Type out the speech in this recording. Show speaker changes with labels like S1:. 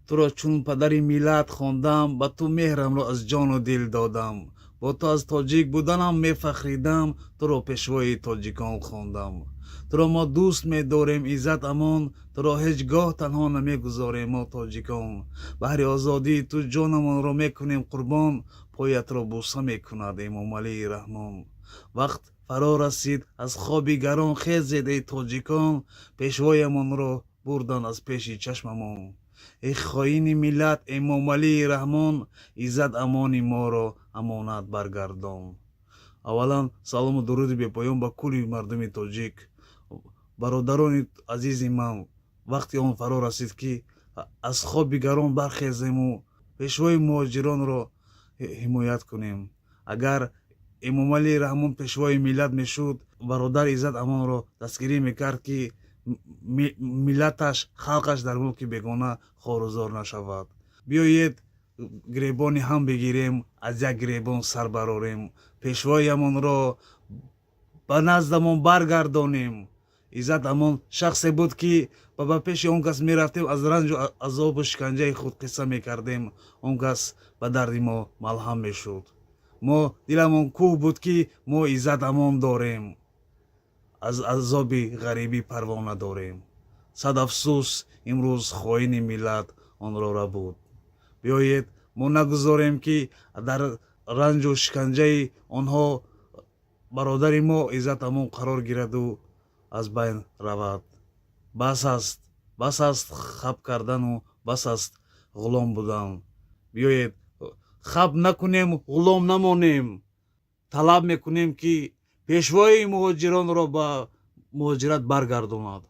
S1: Туро чун падари миллат хондам, ба ту меҳрамро аз ҷону дил додам, бо ту аз тоҷик буданам мефахридам, туро пешвои тоҷикон хондам. Туро мо дӯст медорем, Иззат Амон, туро ҳеҷ гоҳ танҳо намегузорем мо, тоҷикон. Баҳри озодии ту ҷонамонро мекунем қурбон, поятро бӯса мекунад Эмомалии Раҳмон. Вақт фаро расид, аз хоби гарон хезед, эй тоҷикон, пешвоямонро бурданд аз пеши чашмамон. Эй хоини миллат Эмомалии Раҳмон, Иззат Амони моро амонат баргардон. Аввалан, салому дуруди бепоён ба кулли мардуми тоҷик. Бародарони азизи ман, вақти он фаро расид, ки аз хоби гарон бархезему пешвои муҳоҷиронро ҳимоят кунем. Агар Эмомалии Раҳмон пешвои миллат мешуд, бародар Иззат Амонро дастгирӣ мекард, ки миллаташ, халқаш дар мулки бегона хорузор нашавад. Биёед, гиребони ҳам бигирем, аз як гиребон сар барорем, пешвоямонро ба наздамон баргардонем. Иззат Амон шахсе буд, ки ба пеши он кас мерафтем, аз ранҷу азобу шиканҷаи худ қисса мекардем, он кас ба дарди мо малҳам мешуд. Мо диламон кӯҳ буд, ки мо Иззат Амон дорем, аз азоби ғарибӣ парво надорем. Сад афсӯс, имрӯз хоини миллат онро рабуд. Биёед, мо нагузорем, ки дар ранҷу шиканҷаи онҳо бародари мо Иззат Амон қарор гираду аз байн равад. Бас аст, бас аст хаб кардану бас аст ғулом будан. Биёед, хаб накунем, ғулом намонем. Талаб мекунем, ки пешвои муҳоҷиронро ба муҳоҷират баргардонад.